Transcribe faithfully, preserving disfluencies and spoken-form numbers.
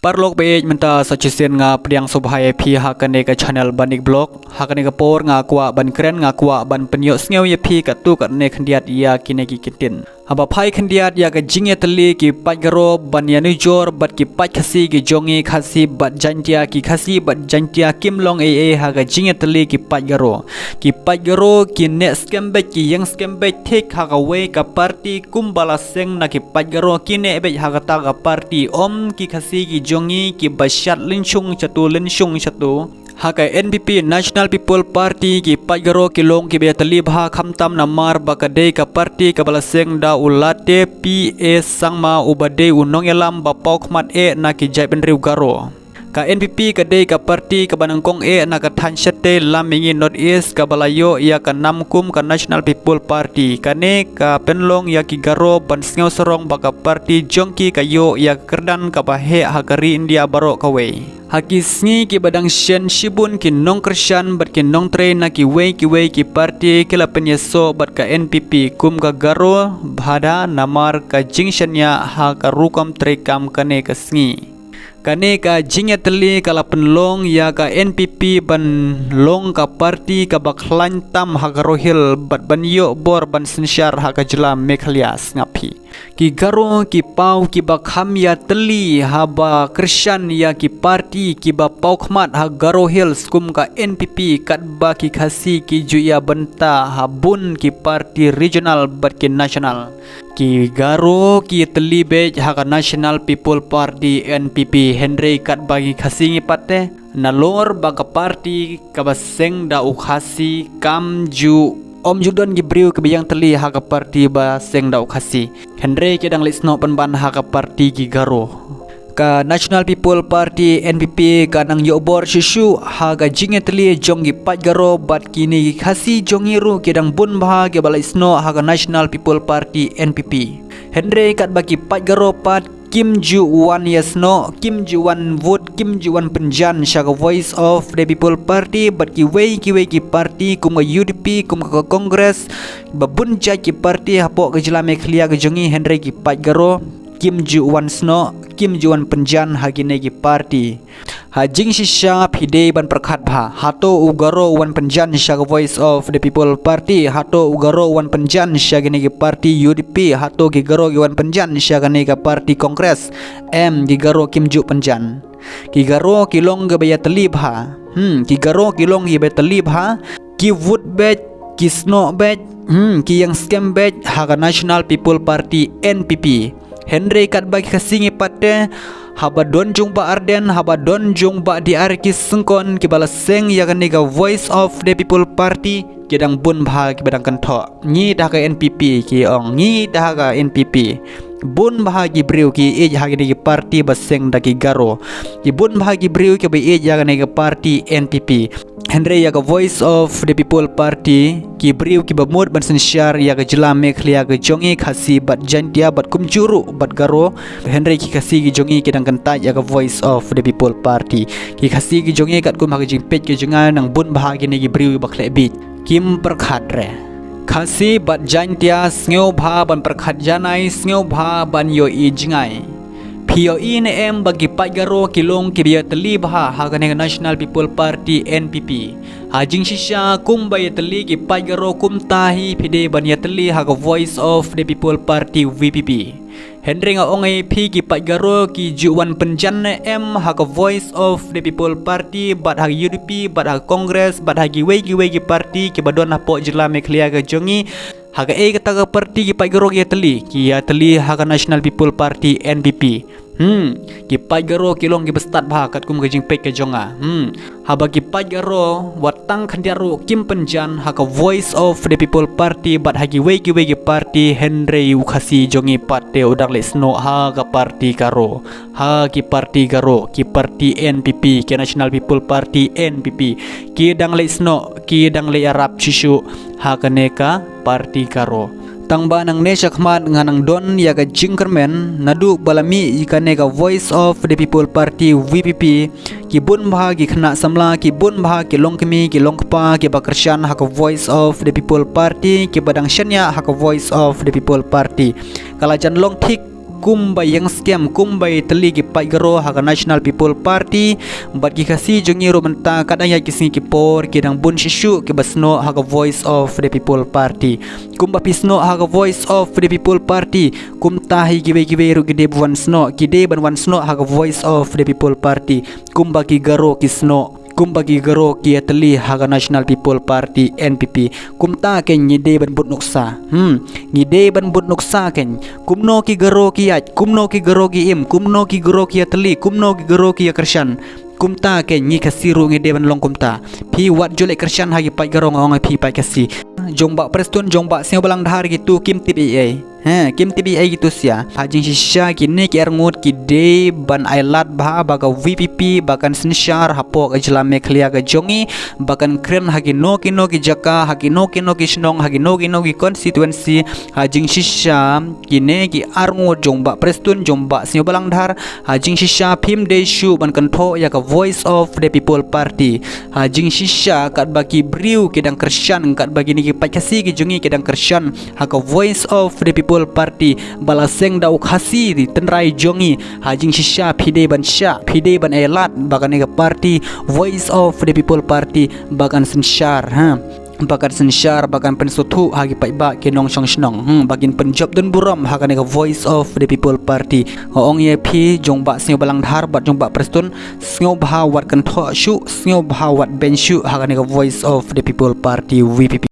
Paralok ba ïeit, mynta sa shisien nga pdiang sngewbha ïa phi ha kane ka channel Banik Vlog. Ha kane ka por nga kwah ban kren, nga kwah ban pynïohsngew ïa phi katto katne khyndiat ïa kine ki kyntien. Haba phai khyndiat ïa ka jingïatylli ki paid Garo ban ïanujor bad ki paid Khasi ki jong ngi, Khasi bad Jaintia, ki Khasi bad Jaintia kim long ei ei ha ka jingïatylli ki paid Garo. Ki paid Garo ki neh skhem beit, ki ïeng skhem beit thik ha kawei ka party kumba la seng na ki paid Garo, ki neh beit ha kata ka party, ym ki Khasi ki jong ngi kiba shad lynshung shatu lynshung shatu. Ha ka N P P, National People Party, ki paid Garo ki long kiba ïatylli bha, khamtam namar ba ka dei ka party kaba la seng da u Late P A Sangma, uba dei u nongïalam ba paw khmat eh na ki jaitbynriew Garo. Ka N P P ka dei ka party kaba nyngkong eh na ka thaiñ shatei lam mihngi North East, kaba la ïoh ïa ka nam kum ka National People Party. Kane ka pynlong ïa ki Garo ban sngew sarong ba ka party jong ki ka ïoh ïa ka kyrdan kaba heh ha ka ri India baroh kawei. Ha ki sngi kiba dang shen, shibun ki nongkyrshan bad ki nongtrei na kiwei kiwei ki party ki la pynïasoh bad ka N P P, kum ka Garo Bhada, namar ka jingshaniah ha ka rukom treikam kane ka sngi. Kane ka jingïatylli ka la pynlong ïa ka N P P ban long ka party kaba khlaiñ tam ha Garo Hills bad ban ïoh bor ban synshar ha ka jylla Meghalaya, sngap phi. Ki Garo ki paw kiba kham ïatylli haba kyrshan ïa ki party kiba paw khmat ha Garo Hills kum ka N P P, katba ki Khasi ki ju ïa bynta ha bun ki party regional bad ki national. Ki Garo ki tylli beit ha ka National People Party, N P P, hynrei katba ngi Khasi ngi pat te, nalor ba ka party kaba seng da u Khasi kam ju, ym ju don ki briew kiba ïeng tylli ha ka party ba seng da u Khasi. Hynrei ki dang leit snoh pynban ha ka party ki Garo. Ka National People Party, N P P, ka nang ïoh bor shuh shuh ha ka jingïatylli jong ki paid Garo bad kine ki Khasi jong ngi ruh ki dang bun bha kiba leit snoh ha ka National People Party, N P P. Hynrei katba ki paid Garo pat kim ju wan ïa snoh, kim ju wan vote, kim ju wan pynjan sha ka Voice of the People Party bad kiwei kiwei ki party kum ka U D P, kum ka Congress, ba bun jait ki party hapoh ka jylla Meghalaya ka jong ngi, hynrei ki paid Garo kim ju wan snoh, kim ju wan pynjan ha kine ki party. Ha jingshisha phi dei ban pyrkhat bha, hato u Garo u wan pynjan sha ka Voice of the People Party, hato u Garo u wan pynjan sha kine ki party U D P, hato ki Garo ki wan pynjan sha kane ka party Congress? Em, ki Garo kim ju pynjan. Ki Garo ki long kiba ïatylli bha. Hmm, ki Garo ki long kiba ïatylli bha. Ki vote beit, ki snoh beit, hmm, ki ïeng skhem beit ha ka National People Party, N P P. Hynrei katba ki Khasi ngi pat te, haba don jong Bah Ardent, haba don jong Bah D R ki syngkon kiba la seng ïa kane ka Voice of the People Party, ki dang bun bha kiba dang kynthoh. Ngi da ka N P P ki ong, ngi da ka N P P. Bun bha ki briew ki ïeit ha kine ki party ba seng da ki Garo. Ki bun bha ki briew kiba ïeit ïa kane ka party N P P. Hynrei ïa ka Voice of the People Party, ki briew kiba mut ban synshar ïa ka jylla Meghalaya ka jong ngi, Khasi bad Jaintia bad kumjuh ruh bad Garo. Hynrei ki Khasi ki jong ngi ki dang kyntait ïa ka Voice of the People Party. Ki Khasi ki jong ngi katkum ha ka jingpeit ka jong nga nang bun bha kine ki briew kiba khleh bieit. Kim pyrkhat re. Khasi bad Jaintia, sngewbha ban pyrkhat janai, sngewbha ban ïohi jngai. Phi ïohi ne em ba ki paid Garo ki long kiba ïatylli bha ha kane ka National People Party, N P P? Ha jingshisha kumba ïatylli ki paid Garo, kumta hi phi dei ban ïatylli ha ka Voice of the People Party, V P P. Hynrei nga ong ïa phi, ki paid Garo ki ju wan pynjan ne em ha ka Voice of the People Party, bad ha ka U D P, bad ha ka Congress, bad ha kiwei kiwei ki party kiba don hapoh jylla Meghalaya ka jong ngi? Ha kaei kata ka party ki paid Garo ki ïatylli? Ki ïatylli ha ka National People Party, N P P. Hmm, ki paid Garo ki long kiba stad bha katkum ka jingpeit ka jong nga. Hmm, haba ki paid Garo wat tang khyndiat ruh kim pynjan ha ka Voice of the People Party bad ha kiwei kiwei ki party, hynrei u Khasi jong ngi pat te u dang leit snoh ha ka party Garo. Ha ki party Garo, ki party N P P, ki National People Party, N P P, ki dang leit snoh, ki dang leit ïarap shuh shuh ha kane ka party Garo. Tang ba nangne shakhmat nga nang don ïa ka jingkyrmen, naduh ba la mih ïa kane ka Voice of the People Party, V P P, ki bun bha ki khynnah samla, ki bun bha ki longkmie ki longkpa kiba kyrshan ha ka Voice of the People Party, kiba dang shaniah ha ka Voice of the People Party. Ka la jan long thik kumba ïeng skhem, kumba ïatylli ki paid Garo ha ka National People Party. Bad ki Khasi jong ngi ruh mynta katba ïaid ki sngi ki por ki dang bun shisha kiba snoh ha ka Voice of the People Party. Kumba phi snoh ha ka Voice of the People Party, kumta hi kiwei kiwei ruh ki dei ban wan snoh, ki dei ban wan snoh ha ka Voice of the People Party. Kumba ki Garo ki snoh, kumba ki Garo ki ïatylli ha ka National People Party, N P P. Kumta kein ngi dei ban bud nuksa. Hmm, ngi dei ban bud nuksa kein. Kumno ki Garo ki ïaid, kumno ki Garo ki im, kumno ki Garo ki ïatylli, kumno ki Garo ki ïakyrshan. Kumta kein ngi Khasi ruh ngi dei ban long kumta. Phi wat ju leh kyrshan ha ki paid Garo, nga ong ïa phi paid Khasi. Jong Bah Prestone, jong Bah Sniawbhalang Dhar, kitu kim tip ei ei. He, kim tip ei ei kitu sha. Ha jingshisha kine ki arngut ki dei ban ai lad bha ba ka V P P ba kan synshar hapoh ka jylla Meghalaya ka jong ngi, ba kan kren ha kino kino ki jaka, ha kino kino ki shnong, ha kino kino ki constituency. Ha jingshisha kine ki arngut jong Bah Prestone, jong Bah Sniawbhalang Dhar, ha jingshisha phim dei shuh ban kynthoh ïa ka Voice of the People Party. Ha jingshisha katba ki briew ki dang kyrshan, katba kine ki paid Khasi ki jong ngi ki dang kyrshan ha ka Voice of the People Party, ba la seng da u Khasi tynrai jong ngi. Ha jingshisha phi dei ban shah, phi dei ban ai lad ba kane ka party, Voice of the People Party, ba kan synshar, ha. Ba kan synshar, ba kan pynsngewthuh ha ki paidbah ki nongshong shnong. Hmm, ba kin pynjop don burom ha kane ka Voice of the People Party. Nga ong ïa phi jong Bah Sniawbhalang Dhar bad jong Bah Prestone, sngewbha wat kynthoh shuh, sngewbha wat beiñ shuh ha kane ka Voice of the People Party, V P P.